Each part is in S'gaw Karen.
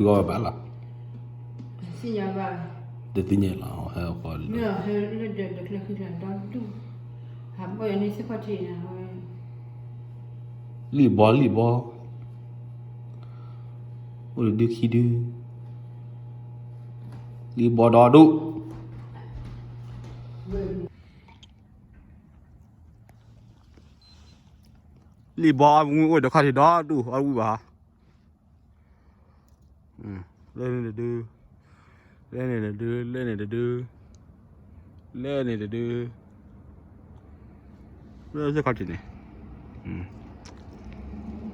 ပှၤဘၣ်လီၤ, သ့ၣ်ညါဘၣ်, တသ့ၣ်ညါလီၤ, ဟဲဃီလၢ, ဟဲလၢဒၢးတချၢဃံချၢဒီဒူၣ်, ဟးဘီၣ်ယၤန့ၣ်စ့ၢ်ကီးထံၣ်န့ၣ်ဝဲ, လံၣ်ဘီလံၣ်ဘီ, အိၣ်တဒုခံဒု, လံၣ်ဘီဒီဒူၣ်, လံၣ်ဘီအီၣ်မူအိၣ်ဒီးခီၣ်ထံးဒီဒူၣ် အီၣ်ဝံၣ်ဘၣ်ဟီ, လၢန့ၣ်တဒု, လၢန့ၣ်တဒု, လၢန့ၣ်တဒု, လၢန့ၣ်တဒု, လၢစ့ၢ်ကီးထံၣ်န့ၣ်, ဘီၣ်ဘီၣ်,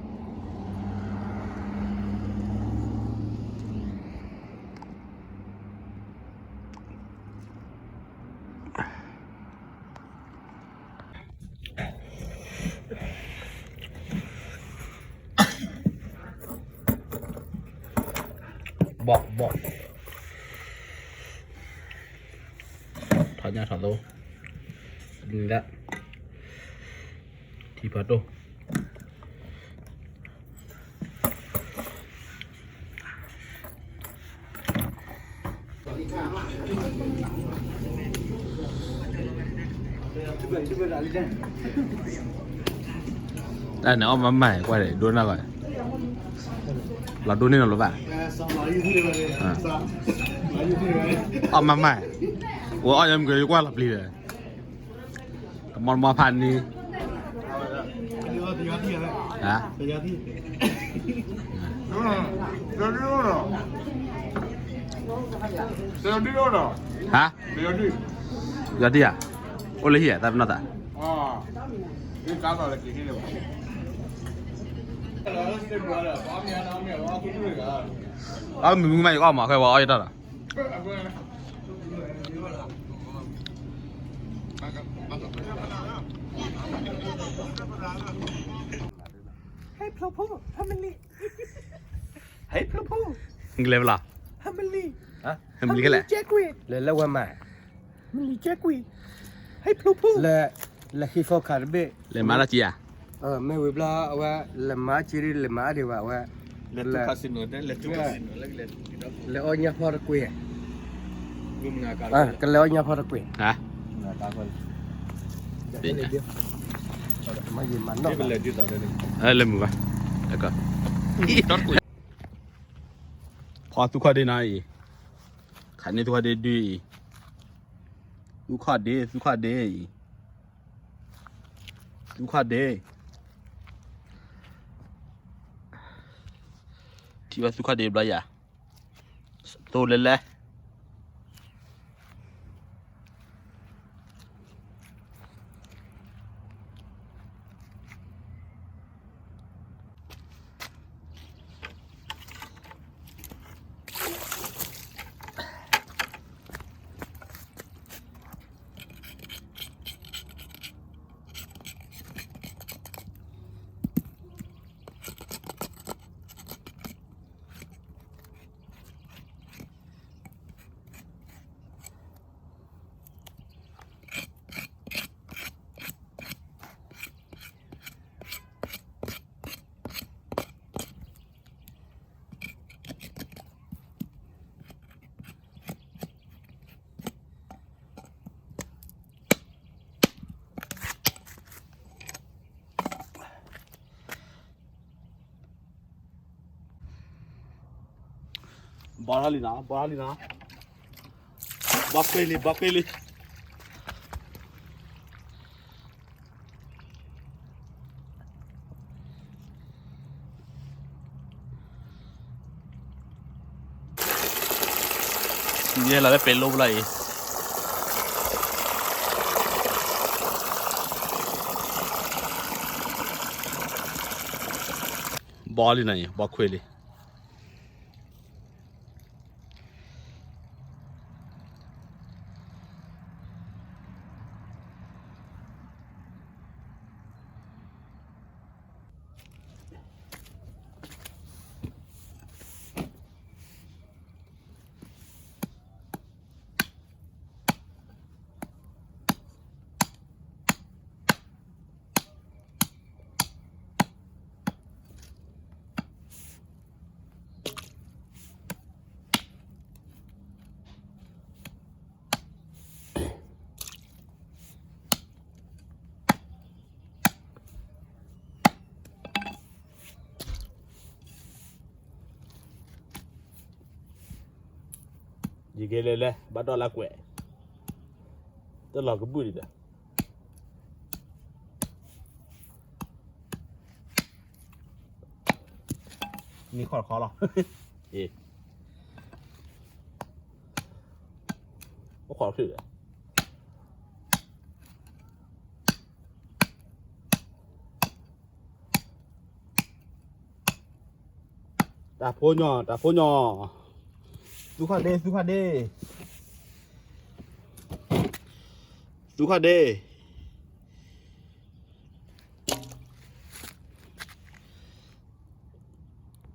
ထီၣ်ညၣ်ထီၣ်သိ, ဒၣ်, ထံဖးဒိၣ် တၢ်န့ၣ်အီၣ်မးမးကွၢ်ဒိၣ်နၢ်ဂီၢ်, လီၤဒိၣ်န့ၢ်လီၤလၢၤဘၣ်, အီၣ်မးမး, ဝဲအီၣ်ယမ့ၢ်ကကွၢ်လီၤပျံၤဒီး တမီတမီဖးန့ၣ်, ဟါ, ယီၤဒံၣ်ဧါ, အိၣ်လၢဟံၣ်ဧါ တၢ်ပနီၢ်သး, အမုၢ်မုၢ်မးယကအီၣ်မး ခဲဝဲအီၣ်ယတၢ်ဒီး ဟဲဖျိဖိ ဟဲမလံ, ဟဲဖျိဖိ, ဟဲမလံ, ဟဲမလံခဲလဲၣ်, လဲၤလၢဝဲမး, မလံကဲကွံာ်, ဟဲဖျိဖိ, လဲၤဟံးဖိခးတဘ့ၣ်, လဲၤမၤလၢကံဧါ, မ့ၢ်ဝံၤဘျီအဝဲ, လဲၤမၤကံဒ်လဲၤမၤအါဒံးဘၣ်အဝဲ, လဲၤအီၣ်ညၣ်ဖီတကွံာ်, ကလဲၤအီၣ်ညၣ်ဖီတကွံာ်, လဲၤမုာ်ဘၣ်, ဖီသူခီၣ်ဒ့နီၤအံၤ, ခးန့ၢ်သူခီၣ်ဒ့ဒုအံၤ, သူခီၣ်ဒ့ သူခီၣ်ဒ့အံၤ, သူခီၣ်ဒ့, ထံၣ်ဘၣ်သူခီၣ်ဒ့ဘျီယၤ, သိလဲၤလဲၤ ဘီထီၣ်လံနီၤ, ဘီထီၣ်လံနီၤ, ဘီခွ့လံ, ဘီခွ့လံ. ယဲလီၤလၢပဲၤလိပလီၢ်အံၤ, ဘီလံနီၤအံၤ, ဘီခွ့လံ. ယကလဲၤလဲၤ ဘၣ်ဒီးလၢကွဲး, တလီၤကဘုၣ်ဒံးဒီး နံၤခီၣ်တခီလီၤ, အိၣ်ခိးတချုးဒီး တၢ်ဖိညီ တၢ်ဖိညီ, သူခါဒ့ သူခါဒ့, သူခါဒ့,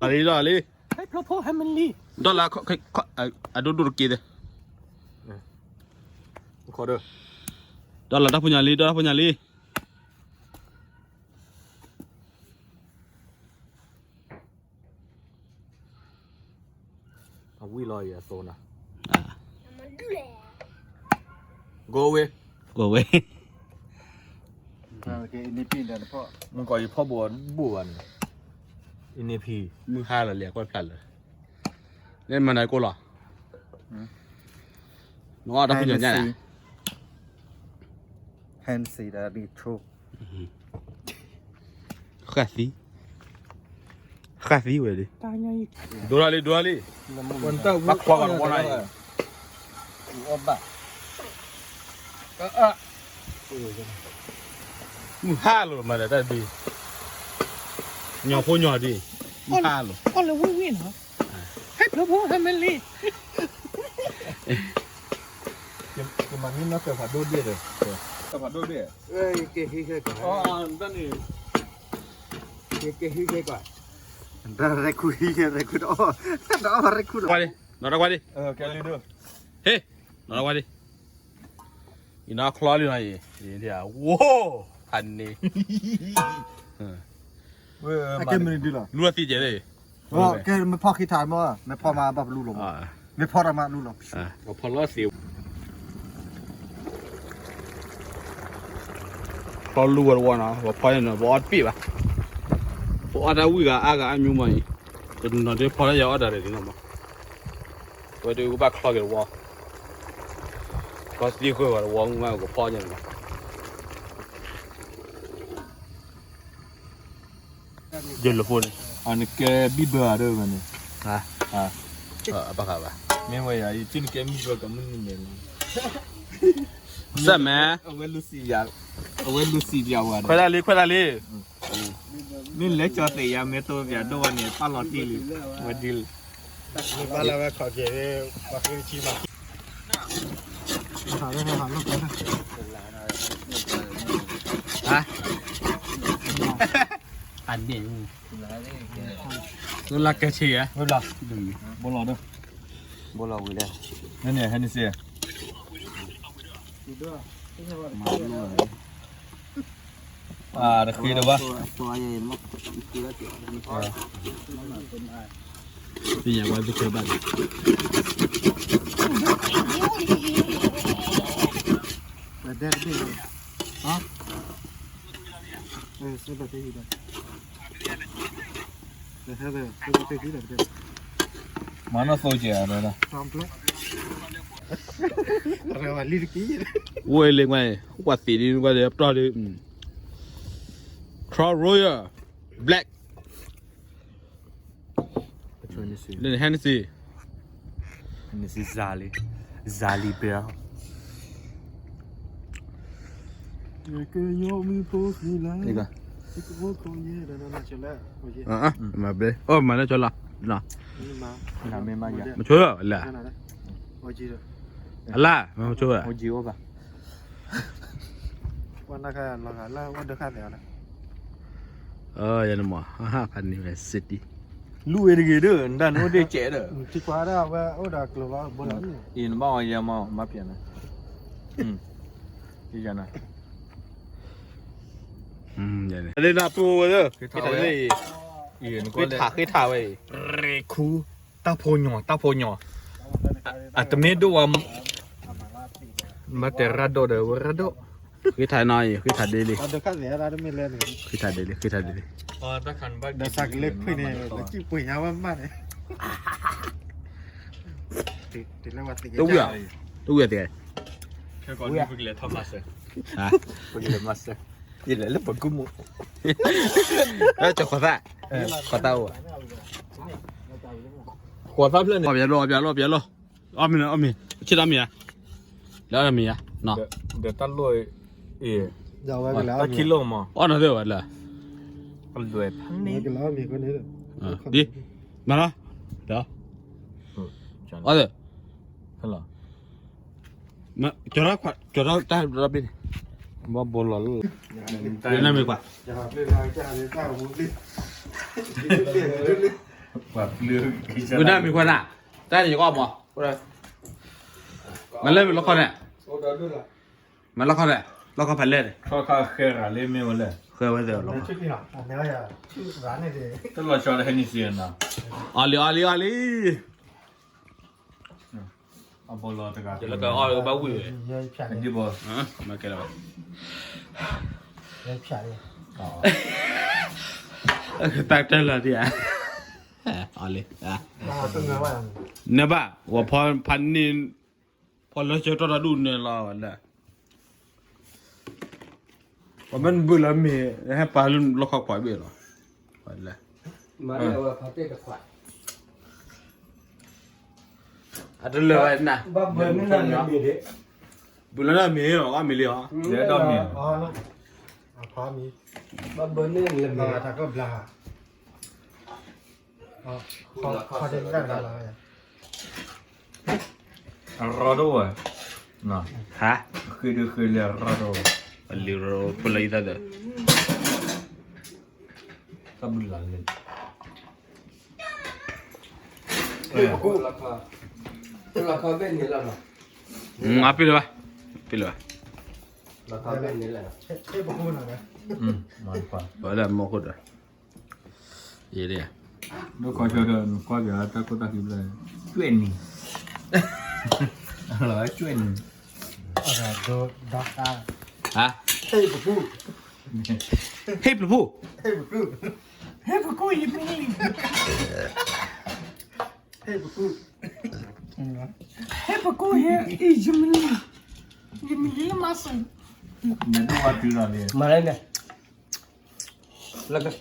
အလံ ဒီးလံ, ဒီးလၢ အဒိၣ်ဒိၣ်တက့ၢ်ဒီး, ဒီးလၢတၢ်ဖိညီလံ ဒီးတၢ်ဖိညီလံ. အဝံၣ်လီၤအံၤအသိနၤ, ကိးဝဲ, ကိးဝဲ, မုၢ်ကီးယဖီၣ်ဘိးဘိးဘၣ်န့ၣ်, အံၤန့ၣ်ဖံး မုၢ်ဟါလီၤလံ ကွၢ်ဖျါလၢ, လၢမၤနၤကိၣ်လီၤ, နအီၣ်တၢ်ဖုညါညါ, Hennessy ဒီး Nitro ဃၣ်သံ, ဃၣ်သံဝဲလံ, ဒိလီၤလံ ဒိလီၤလံ, ဘၣ်ကွၢ်ကီးတဝီနၤအံၤ, မုၢ်ဟါလီၤမၤဒီးတၢ်ဒ်, ညီဖိညီဒ်, မုၢ်ဟါလီၤ, အီၣ်လၢဝံၣ်ဝံၣ်နီၤ, ဟဲဖျိဖိဟဲမ့ၢ်လံ. ကမၤမ့ၢ်နီၢ်ကၢၤဖးဒိၣ်ဒ့ၣ်ဒီး, ကၢၤဖးဒိၣ်ဒ့ၣ်, ကဲဟံးခဲကီး, ကဲဟံးခဲကီး, ရဲၣ်ခူဟံးခဲ ရဲၣ်ခူတအီၣ်, တအီၣ်ရဲၣ်ခူဒီး, နီၢ်တကွၢ်ဒံး, ဟ့ၣ်, နီၢ်တကွၢ်ဒံး, အံၤနီၢ်ချီလံနီၤအံၤ, ဝိ, ဖးန့ၣ်, လူလီၤသံကဲလံ, ကဲမ့ၢ်ဖီၣ်ခံထါမ့ၢ်, မ့ၢ်ဖီၣ်မးဘၣ်ပလူလီၤ, မ့ၢ်ဖီၣ်တၢ်မးလူလီၤ, ဖီၣ်လီၤသ့, ဖီၣ်လူဝဲတဝီနီၤ, ပဖီၣ်န့ၣ်နီၤ ပအီၣ်တပ့ၢ်ဘၣ်, ပအီၣ်တၢ်ဝံၣ်ဂၤအါဂၤအါမံၤမးအံၤ, တနီၤဒ်ဖီၣ်တၢ်ယၤအီၣ်တၢ်ရဲၣ်ဒံးနီၤမး, ဝဲဒၣ်ကဘၣ်ချီက့ၤတဝီ, ချီသံဃုာ်ဂၤတဝီမးကဖီၣ်ညါန့ၣ်လီၤ. ယဲၢ်လၢဖိန့ၣ်, အနကဲဘံၣ်ဘၢအဒိၣ်ဝဲန့ၣ်, ဘၣ်ဃးဘၣ်, မ့ၢ်ဝဲယၤ ယကနကဲဘံၣ်ဘၢကမုၢ်နံၤန့ၣ်, စက်မဲ, အဝဲလူစံယၤ, အဝဲလူစံယၤဝဲ, ခွဲးဒၣ်လံ ခွဲးဒၣ်လံ, မ့ၢ်လဲၤကၠီသ့ၣ်ယၤ မ့ၢ်တိၢ်ပၠးဒိၣ်ဝဲန့ၣ် ပာ်လီၤတံၢ်လံ, ဝဲဒ်လံ, ဘၣ်လၢဝဲခီၣ်က့ၤ, ပှၤဃ့တဆံမး ဟါ, အန့ၣ်, လၢကဲဆ့ယဲ, ဘိလီၤဒီး, ဘိလီၤဝံၤလဲၣ်, နန့ၣ် ဟဲန့ၣ်စ့, တဃ့ဒီးဘၣ်, သ့ၣ်ညါဝဲဘုခဲဘၣ်လံ, ပဒဲတဘ့ၣ်လီၤ, ဟါ, စ့ဘၣ်တဟံၣ်ဘၣ်, မၤနီၢ်သိကဲး, ဝဲလၢငါ, ပှၤသ့ၣ်ဒ်နကွၢ်ဒီး ပတီၢ်ဒ်, Crown Royal Black, လၢ Hennessy, Hennessy ဇာလံ, ဇာလံ beer, မၤဘျဲ, အိၣ်မၤလၢကၠီလီၤ, မဆိလၢ, အလၢ, မဆိဘၣ်, ယန့ၣ်မး, ဟါဖးန့ၣ်ဝဲ city, လူဝဲတဂ့ၤဒီး နဒၣ်နအိၣ်ဒ့ၣ်ကဲးဒီး, အံၤနဘၣ်အီၤယဲမး မၤပျဲၢ်နၤ, ယဲနၤ, လၢနတူဝဲ, ဃ့ထးဃ့ထးဝဲအံၤ, ရ့ခူ, တၢ်ဖိညီ တၢ်ဖိညီ, အတမ့ၢ်ဒိၣ်ဝဲ, မၤတဲရၣ်ဒိၣ်ဒီးဝဲရၣ်ဒိၣ်, ဃ့ထးနီၤအံၤ ဃ့ထးဒ့လံ, ဃ့ထးဒ့လံ ဃ့ထးဒ့လံ, ဒီးစးကလၢခွံန့ၣ် လၢကံၣ်ပှ့ၤညါဝဲမးန့ၣ်, တဝံၣ်ဧါ, တဝံၣ်ဧါတက့ၢ်, ပကလဲၤထီၣ်မၤစၢၤ, ပကလဲၤမၤစၢၤ, ယလဲၤလၢပကူမူ, တၢ်ခွါသၣ်, ခွါသၣ်အိၣ်, ခွါသၣ်ဖျၢၣ်န့ၣ်, ပျဲလီၤ ပျဲလီၤ ပျဲလီၤ, အီၣ်မ့ၤန့ၣ် အီၣ်မ့ၤ, ဆ့ၣ်တၢ်မ့ၤဧါ, လၢအီၣ်မ့ၤဧါ, ဒီးတၢ်လိၣ်, တၢ်ခံလိၣ်မး, အီၣ်နီၤသ့ၣ်ဝဲလၢ, ဒ်, မၤလီၤ, ဒီး, အီၣ်သ့ၣ်, ကၠီၤတၢ်ခွါ, ကၠီၤတၢ်တၢ်ဘ့ၣ်န့ၣ်, ဘီဘိလီၤလၢ, နမ့ၢ်ကွၢ်, ဝံၤဒၣ်မ့ၢ်ကွၢ်နၤ, တၢ်န့ၣ်ယကီၢ်မး, မၤလၢမ့ၢ်လီခီန့ၣ်, မၤလီခီန့ၣ်, လီခီဖးလဲၢ်န့ၣ်, ဃဲဝဲသ့ၣ်လီခီ, အီၤလံ အီၤလံ အီၤလံ, အဘိလီၤတဂၤ, လၢကအီၣ်လၢကဘၣ်ဝံၣ်ဝဲ, ဒ်ဘိ, မၤကဲလီၤ, တၢ်တဲလီၤဒ်ဧါ, အီၤလံ, နဘၣ်, ဝဲဖီဖးန့ၣ်, ဖီလၢဆၢကတီၢ်တၢ်ဒူၣ်န့ၣ်လီၤဝဲလၢ ပှၤမ့ၢ်ဘုလၢမ့ၢ် ဟဲပာ်လၢလီၢ်ခီခွါဘ့ၣ်လီၤ, ဝဲလဲၣ်, အတလၢာ်ဝဲနၤ, ဘုလၢနမ့ၢ်လီၤ အီၣ်မ့ၤလံအီၤ, ဘုလၢနမ့ၢ်, ဘုလၢနမ့ၢ်, အရၢဒိၣ်ဝဲ, ဟါ, ဃ့ဒုဃ့လၢအရၢဒိၣ်ဝဲ, အလံၤရၢဖိလၢအံၤသၣ်ဒီး, တၢ်ဘုလၢ်လၢ, အပ့ၢ်လၢၤဘၣ်, ပ့ၢ်လၢၤဘၣ်, ပှၤလၢမီၢ်ခိၣ်ဒီး, ယဲဒၣ်, ဒိၣ်ကီၢ်ဆၢဒီး နကွၢ်က့ၤတၢ်ခိၣ်တၢ်ခံဖျၢၣ်, ကွဲၣ်နံၤ, ကွဲၣ်နံၤ, ဟါ, ဟ့ၣ်ပကူ, ဟ့ၣ်ပကူ, ဟ့ၣ်ပကူ, ဟ့ၣ်ပကူ, ယမံၤလံ, ဟ့ၣ်ပကူ, ဟ့ၣ်ပကူ, ယမံၤလံ, ယမံၤလံလၢမၤစၢၤ, မၤလၢန့ၣ် လၢက,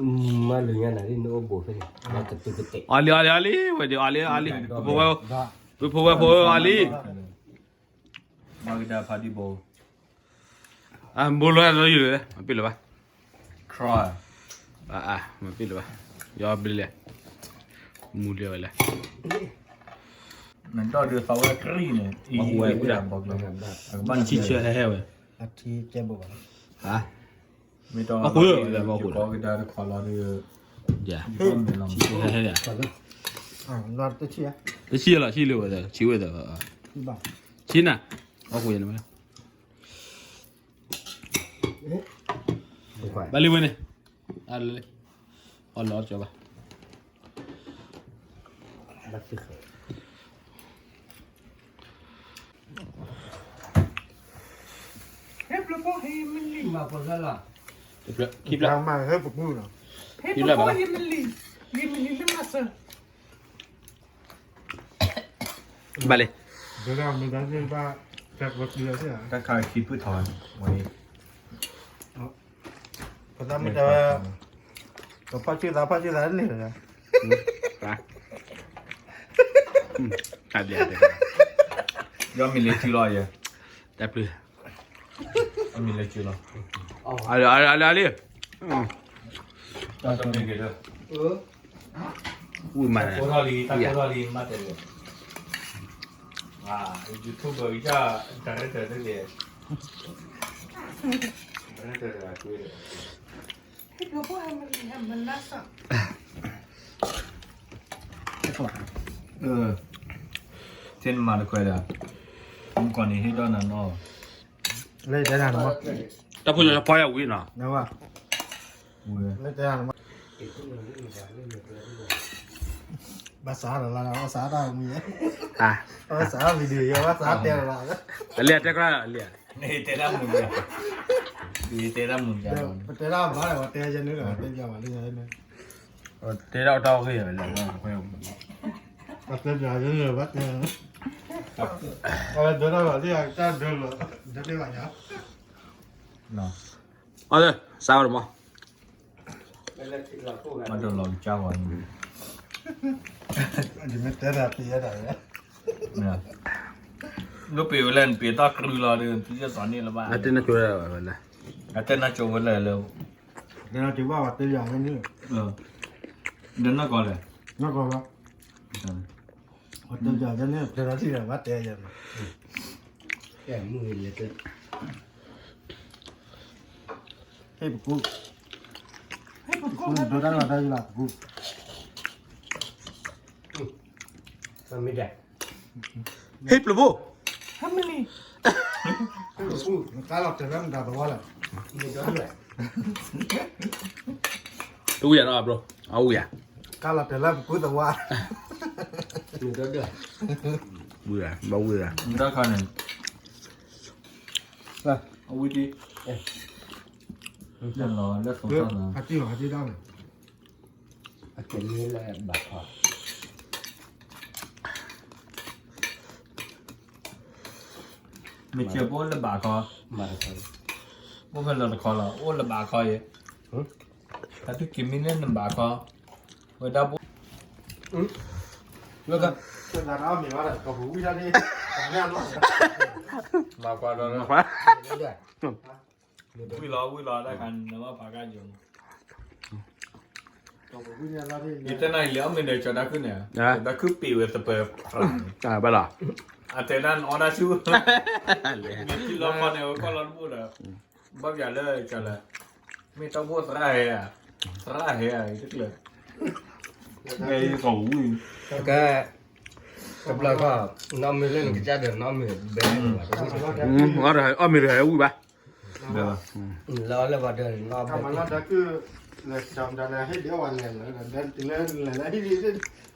မၤလၢညါနၤလံ နအိၣ်ဘူးဖဲန့ၣ်, အီၤလံ အီၤလံ အီၤလံ, ဝဲဒၣ်အီၤလံ အီၤလံ, ဝဲဖိဝဲ, ဝဲဖိဝဲ ဖိဝဲအီၤလံ, မၤကဒါဖးဒံဘိ, အဘိလီၤယိာ်လၢ မၤပ့ၢ်လၢၤဘၣ်, မၤပ့ၢ်လၢၤဘၣ်, ယီၤဘျ့လဲၣ်, မူလၢၤဝဲလဲၣ်, နဒီဒုးသးဝဲကရံၣ်န့ၣ်, ဘၣ်ဟူဝဲ, ဘၣ်ဆံဆၢဟဲဟဲဝဲ, အထံကဲဘိဘၣ်, မ့ၢ်တ, ကီကဒါတခီလီၤဒီး, တဆံလီၤ ဆံလီၤဝဲ, ဆံဝဲ, ဆံနၤ, အီၣ်ဃုာ်န့ၣ်, ဘၣ်လံဝဲန့ၣ်, အီၣ်လီၤကၠီဘၣ်. ဘၣ်လံ, တၢ်ခါခံပုၢ်ထီၣ်ဝဲ, ပသးမ့ၢ်တဲဝဲ, ကဖီၣ်ဆူၣ်သး ဖီၣ်ဆူၣ်သးန့ၣ်, ယီမ့ၢ်လၢစုလီၤယဲ, တၢ်ပျုၤ, ယီမ့ၢ်လၢစုလီၤ, အလံ, အလံ, အလံ, ဝံၤမး, တၢ်ကိးထီၣ်လံ တၢ်ကိးထီၣ်လံ မၤတဲလံ, YouTube ကစၢ် director တက့ၢ်, director တဂၤကွံာ်ဒီး, သ့ၣ်နမၤတခွဲးဒီး, မုၣ်ကီၢ်န့ၣ်ဟ့ၣ်ဒီးနၤနီၤ, လၢတဲနၤ, တၢ်ဖိညါဖီယၤဝံၤနီၤ, ဘၣ်ဆၣ်ဒီးလၢ ဘၣ်ဆၣ်တၢ်မံၤ, ဘၣ်ဆၣ် video ယဲ ဘၣ်ဆၣ်တဲလီၤ, အလံတဲကြၢးလီၤ အလံ, တဲတၢ်မုာ်, တဲတၢ်မုာ်, တဲတၢ်ဘၣ်လၢ တဲယဲန့ၣ်လီၤ တဲယၤဘၣ်လၢယၤန့ၣ်, တဲတၢ်တၢ်ဂ့ၢ်ဝဲလၢ အတဲယၤယဲန့ၣ်ဘၣ်တဲ, အဝဲဒၢထီၣ်လီၤလံ အကစၢ်ဒၢလီၤ, ဒၢန့ၢ်ဘၣ်ညါ, အီၣ်လၢ စါဝဲတမီၤ, မ့ၢ်တလီၤကစၢ်ဝဲန့ၣ်, ယမ့ၢ်တဲတၢ်ပျံၤဝဲဒၣ်, နပျံၤဝဲလဲၣ် နပျံၤတၢ်ကရူၢ်လီၤဒီး နသုတသးန့ၣ်လၢၤဘၣ်, အတဲနၢ်ကၠိဝဲလဲၣ်, အတဲနၢ်ကၠိဝဲလဲၣ်လၢ နကဘၣ်ဝဲတဲယၤန့ၣ်, ဒီးနီၢ်ကီၢ်လဲၣ်, နီၢ်ကီၢ်လီၤ, ဝဲတဲယၤန့ၣ် ဖဲလီၤထံၣ်ဒီး ဘၣ်တဲယၤန့ၣ်, မုၢ်လဲၤတဲ, ဟ့ၣ်ပကူ, ဟ့ၣ်ပကူ ဒိတၢ်လီၤတၢ်ယလီၤပကူ, မ့ၢ်ဒၣ် ဟ့ၣ်ပျိဘိ, ဟဲမနံၤ, ကါလီၤတဲာ်လၢမတၤသဝီလဲၣ်, တဝံၣ်ယၤနီၤ bro, အဝံၣ်ယၤ, ကါလီၤတဲာ်လၢပကူသဝီ, ဝံၣ်ယၤ, ဘၣ်ဝံၣ်ယၤ, တၢ်ခါန့ၣ်, အဝံၣ်ဒံး, လၢလီၤလၢသိးတၢ်, ဟးတံၢ်လီၤ ဟးတံၢ်တၢ်န့ၣ် အကဲလၢဘၣ်ခီ, မ့ၢ်ကဲပအိၣ်လၢဘၣ်ခီ, အိၣ်ဖဲလီၤတခီလီၤ အိၣ်လၢဘၣ်ခီအံၤ, အသုက့ၤမံလၢနဘၣ်ခီ, ဝဲဒၣ်ဘိ, မၤကွၢ်ဒီး ဝံၣ်လီၤ ဝံၣ်လီၤ တၢ်ခါန့ၣ် နဘၣ်ဖးကါယိၤ ယတဲနၤအံၤလၢအီၣ်မ့ၤဒီးကၠီၤတၢ်ခုၣ်န့ၣ်, တၢ်ခုၣ်ပ့ၤဝဲသပၢၤ, ဘၣ်လီၤ, အတဲဒၣ်နအီၣ်တၢ်ဆူၣ်, မ့ၢ်ထံလီၢ်ခီန့ၣ် ဝဲကီၢ်လီၤတဘိဒီး, ဘၣ်ပၠးလၢကၠီၤလၢ, မ့ၢ်တၢ်ဘိသရၣ်ဟဲဧါ, သရၣ်ဟဲဧါ တကျၢၤ, မ့ၢ်ကီၢ်ဝံၣ်, ကဲ, တဘျီခီ, နအီၣ်မ့ၤလၢနကစၢ်ဒီး နအီၣ်မ့ၤဘဲ, အီၣ်မ့ၤတဟဲဝံၣ်ဘၣ် လၢအီၣ်လၢပှၤဒီး လၢကၠီၤမတၤလၢဟ့ၣ်ဒံးအီၣ်ဝဲလဲၤလၢ တုၤလၢလဲၤလၢဟ့ၣ်ဒံး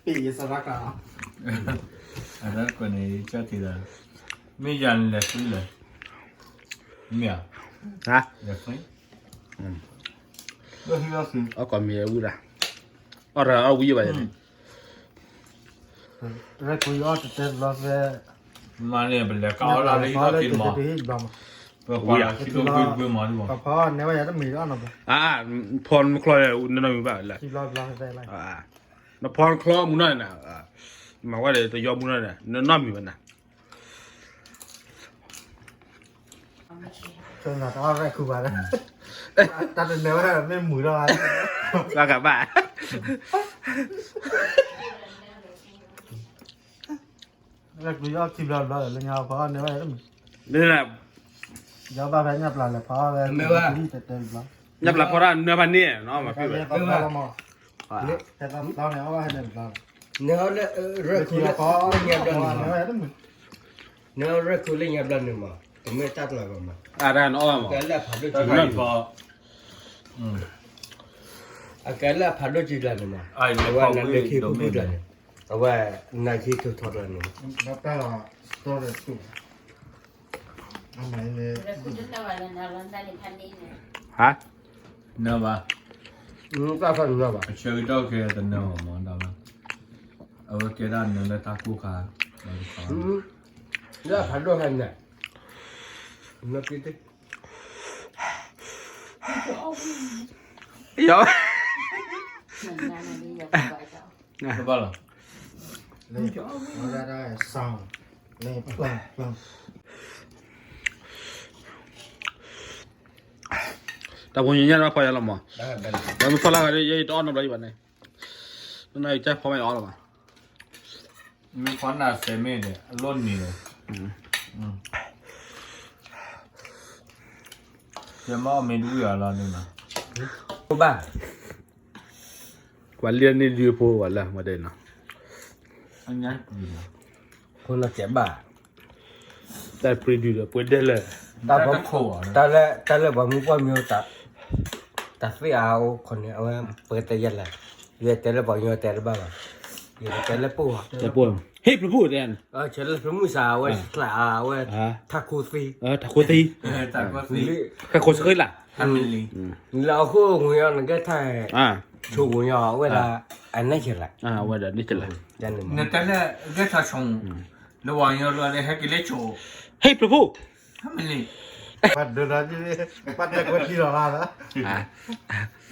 ပ့ၤယစရၣ်ကျါလီၤ, အတၢ်ကွဲးန့ၣ် ကၢ်ထံးဒီး, မ့ၢ်ယၤလဲၤဃုလဲၣ်, မ့ၢ်ဧါ, လဲၤဃု, အီၣ်ကီၢ်မ့ၢ်ဝံၣ်ဒၣ်, အီၣ်တၢ်အီၣ်ဝံၣ်ဘၣ်န့ၣ် ရဲၣ်ခိအီၣ်တတဲတဘျီဖဲ, မၤန့ၣ် ပလဲၤကးအီၣ်လၢဟံၣ်လီၢ်ခံမး, ပကွၢ်လၢခံဒိၣ်ကွ့ကွ့မး, ဖီနဲဝဲယၤတမံၤလီၤနီၤ, ဖီနချီ, နနီၢ်မံၤဘၣ်လၢ, နဖီနချီမုၢ်နီၢ်န့ၣ်, မၤဝဲဒီးတယီမုၢ်နီၢ်န့ၣ် နနီၢ်မံၤဘၣ်နၤ တအီၣ်ရဲၣ်ခိဘၣ်, တၢ်တနၢၤဝဲမ့ၢ်မုာ်ထီၣ်, ဘၣ်ကဘၣ်, ရဲၣ်ခိအီၣ်ခံဘျီတဘျီလၢညါဖီအီၣ်န့ၢ်ဝဲ, မ့ၢ်, ယဘၣ်ဖဲညၣ်ပျၢ်လဲၤဖီအီၣ်ဝဲ, ညၣ်ပျၢ်ဖီတၢ်နၢဖးန့ၢ်နီၤ, မ့ၢ်, ဖဲသီသီန့ၣ် အီၣ်ဝဲဟဲန့ၣ်တဘျီ, န့ၣ်, ရဲၣ်ခိလၢညါဘျီန့ၣ်မး, န့ၣ်ရဲၣ်ခိလၢညါဘျီန့ၣ်မး, တမ့ၢ်တၢ်ပျၢ်ဘၣ်မး, အတၢ်နအီၣ်မး, အကဲလၢအဖးဒိၣ်ကံကျါန့ၣ်မး, အဝဲနၤလၢခံဖုဖုကျါန့ၣ်, အဝဲနၤခံထူၣ်ထီကျါန့ၣ်, ဟါ, နၢဘၣ်, တၢ်နၢဘၣ်, အဆၢကတီၢ်ကဲတနၢဘၣ်မး, အဝဲကဲဒၣ်နၢလၢတၢ်ကိၢ်ခါ, လၢဖးဒိၣ်ဟဲန့ၣ်, နၢက့ၤတ့ၢ် ယီၤ, တဘၣ်လီၤ, တၢ်ဖိညါညါတဘၣ်ဖီယၤလီၤမး, မ့ၢ်ဖီလာ်ဂၤဒီး ယဲယတအီၣ်နီတဘျီယဘၣ်န့ၣ်, နနၢ်ယကၢ်ဖီမ့ၢ်ယအီၣ်လီၤမး, မ့ၢ်ဖီနၢ်စဲးမ့ၢ်ဒီး အလီၢ်နံၤလီၤ, ယမ့ၢ်အီၣ်မ့ၢ်တဝံၣ်အီၤလီၤန့ၣ်, ဘၣ် ကွၢ်လံန့ၣ်ဒုးဖိဝဲလၢမ့ၢ်ဒဲးနီၤ, ဖိနီၢ်စဲးဘၣ်, တၢ်ပြံဒုးဒီးပှ့ၤဒဲးလၢ, တၢ်လၢ, တၢ်လၢပှၤမုၢ်ပှၢ်မံၤ, တၢ်သ့ၣ်အါအိၣ်ခိးန့ၣ် အဝဲပကတဲယဲလဲၣ်, ယတဲလၢပှၤကညီတဲတဘၣ်ဘၣ်, လၢပိၢ်, ဟ့ၣ်ပျိၢ်ဖိတဲ, ဆဲးလၢပျိၢ်မုၢ်စး အဝဲချး အဝဲ ထးခိၣ်သံ, ထးခိၣ်သံ, ထးခိၣ်သံ, လၢအဃိ ဝံၤအီၤနကဲထါ, ဆိၣ်ဝံၤအီၤ အဝဲဒၣ် အနဲၣ်ကလး, အဝဲဒၣ်နဲၣ်ကလး, နတဲလၢဂဲၤထီၣ်ဆိၣ်, လၢဝံၤအီၤလၢဟဲက့ၤလၢဆိၣ်, ဟ့ၣ်ပျိၢ်ဖိ ပှၤဒိးဒီး, ပှၤတဲကွဲးထံလီၤလၢ,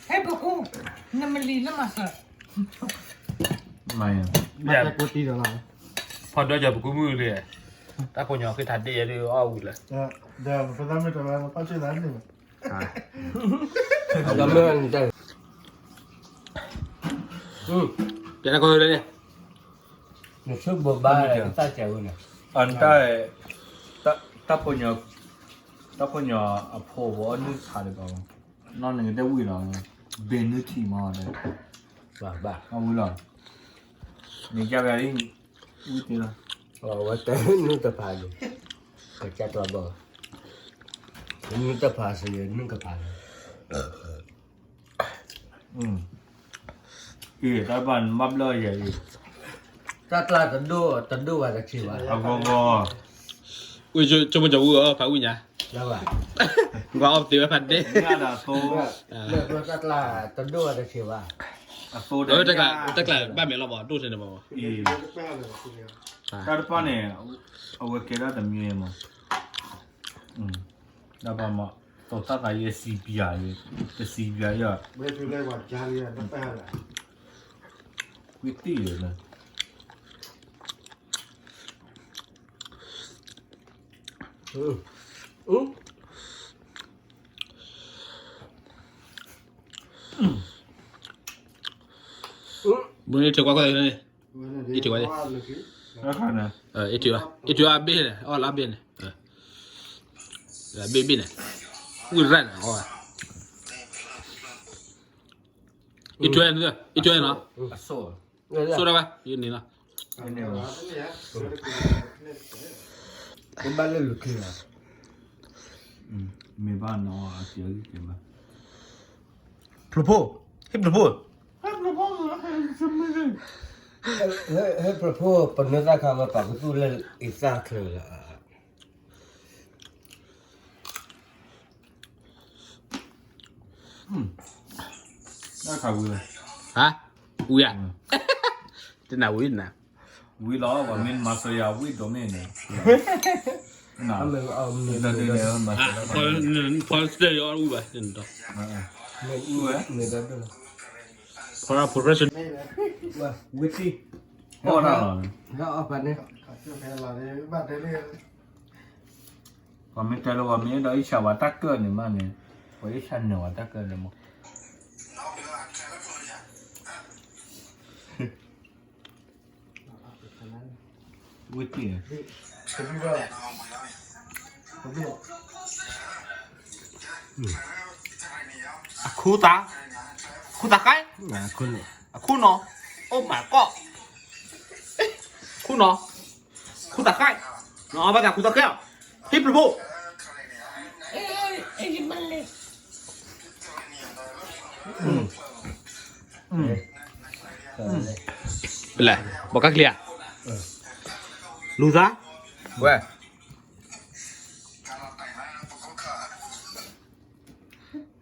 ဟဲပကိ, နမလံၤလၢမၤစၢၤ, ပှၤတဲကွဲးထံလီၤလၢ, ဖီဒိကၢ်ပကူမုၢ်လံ, တၢ်ဖိညီဃ့ထါဒ့ယဲဒ်အီၣ်ဝံၤလၢ, ဒီးပသးမ့ၢ်တဝဲပၢ်ဆ့ၣ်သးန့ၣ်, ဒီးမ့ၢ်, ပျဲနကီၢ်လၢန့ၣ်, နဆိဘိးဘၣ်တၢ်စဲးဝဲန့ၣ်, အတၢ်, တၢ်ဖိညီ, တၢ်ဖိညီအဖိဘီနုၢ်ဆးတဘီ, နီၢ်နကတဲဝံၤလီၤ, ဘ့ၣ်နုၢ်ထံမီဒီး, ဘၣ်ဘၣ်, အဝံၤလီၤ, နကဝဲဒ်, ဝံၤတ့ၢ်လီၤ, အဝဲတဲနုၢ်တဖၣ်န့ၣ်, ကစၢ်ကျီဘီ, နုၢ်တဖၣ်စ့ၢ်နုၢ်ကဖၣ်န့ၣ် အံၤ တၢ်တဖၣ်န့ၣ် ဘၣ်ဘျီယဲအံၤ, တၢ်ကျါတဒိၣ်, တဒိၣ်ဘၣ်တဆံးဘၣ်, အဂီၢ်ဂီၢ်, ဝံၤဆိကမိၣ်ကၠီဝံၤအီၣ်ဖးဝံၣ်ညါ, ကွၢ်အီၣ်ပသ့ဝဲဖးဒ့, တၢ်ကျါတဒိၣ်ဘၣ်တဆံးဘၣ်, တၢ်ကျါဘၣ်မဲာ်လီၤဘၣ် ဒိၣ်ထဲန့ၣ်ဘၣ်, တၢ်တဖၣ်န့ၣ်, အဝဲကဲဒၣ်တမံၤမး, တၢ်ဘၣ်မး, တိာ်သၣ်သးယဲစံးပၠးယဲ, တစံးပၠးယဲ, ဝဲတံၢ်လၢ, မ့ၢ်ထံကွၢ်ကွၢ်န့ၣ်, အံၤထံကွၢ်, အံၤထံကွၢ်, အံၤထံကွၢ်ဘ့ၣ်န့ၣ်, အီၣ်လၢဘ့ၣ်န့ၣ်, ဘ့ၣ်ဘ့ၣ်န့ၣ်, ဝံၣ်ရၣ်န့ၣ်, အံၤထံကွၢ်, အံၤထံကွၢ်နီၤ, ဆိဒၣ်ဘၣ်, ယန့ၣ်လီၤ, ဘၣ်လၢလူၤခံလီၤ, မ့ၢ်ဘၣ်နီၤ, ပျိၢ်ဖိ, ဟ့ၣ်ပျိၢ်ဖိ, ဟ့ၣ်ပျိၢ်ဖိ ပနၢ်သၣ်ခါဝဲပာ်ကသူၣ်လၢအံသၣ်ချၢလီၤ. ဟါ, ဝံၤဧါ, တနၤဝံၤနၤ, ဝံၤလီၤ ပှၤမ့ၢ်မၤစၢၤယၤဝံၤဒိၣ်မ့ၢ်န့ၣ်, ဖီစတၢၢ်ယအီၣ်ဝံၤဘၣ်, ဖီ, ဖီ, ဝံၤတံၢ်, အီၣ်ဒၣ်လီၤ, ပှၤမ့ၢ်တဲလၢပှၤမ့ၢ်အဲၣ်ဒိးအ့ၣ်ဆၣ်ဝဲတၢ်ကၢၢ်န့ၣ်မးန့ၣ်, ပှၤအ့ၣ်ဆၣ်နၢၤဝဲတၢ်ကၢၢ်န့ၣ်မး, ဝံၤတံၢ်, အခူသၣ်, ခူသၣ်ဃဲ, အခူနီၤ, Oh my God, ခူနီၤ, ခူသၣ်ဃဲ, ဘၣ်သးခူသၣ်ဃဲ, ဟ့ၣ်ပျိၢ်ဖိ, ပလဲၤ, ဘီကါကျံၤဧါ, လူၤသး, ဝဲ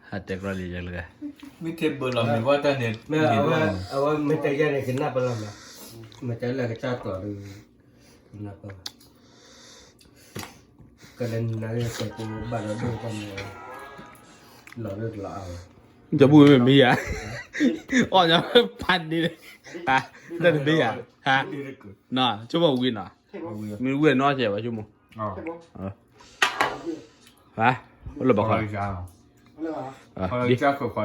ဟးတဲကြၢးလံယဲလၢ, မ့ၢ်ထဲဘၢလီၤမ့ၢ်ဝဲတၢ်န့ၣ်, အဝဲမ့ၢ်တဲယဲန့ၣ် ကနၢ်ပၢၢ်လီၤမး, မ့ၢ်တဲလၢကစၢ်ကျီၤဒီး, ကနၢ်ပၢၢ်, ကလဲၤနၤလၢတဲကိဘၣ်ဒီးဒိၣ်တၢ်န့ၣ်, လီၤဒိၣ်တလီၤအါ, ယဘူၣ်မ့ၢ်မ့ၢ်ယၤ, အီၣ်ညီဖးဒ့, တၢ်တဘ့ၣ်ယၤ, ဟါ, နီၤ ဆိကမိၣ်ဝံၤနီၤ, မ့ၢ်ဝံၤနီၤကဲဘၣ်ဆိကမိၣ်, ဟါ, အိၣ်လၢဘၣ်ခီ, ဒ်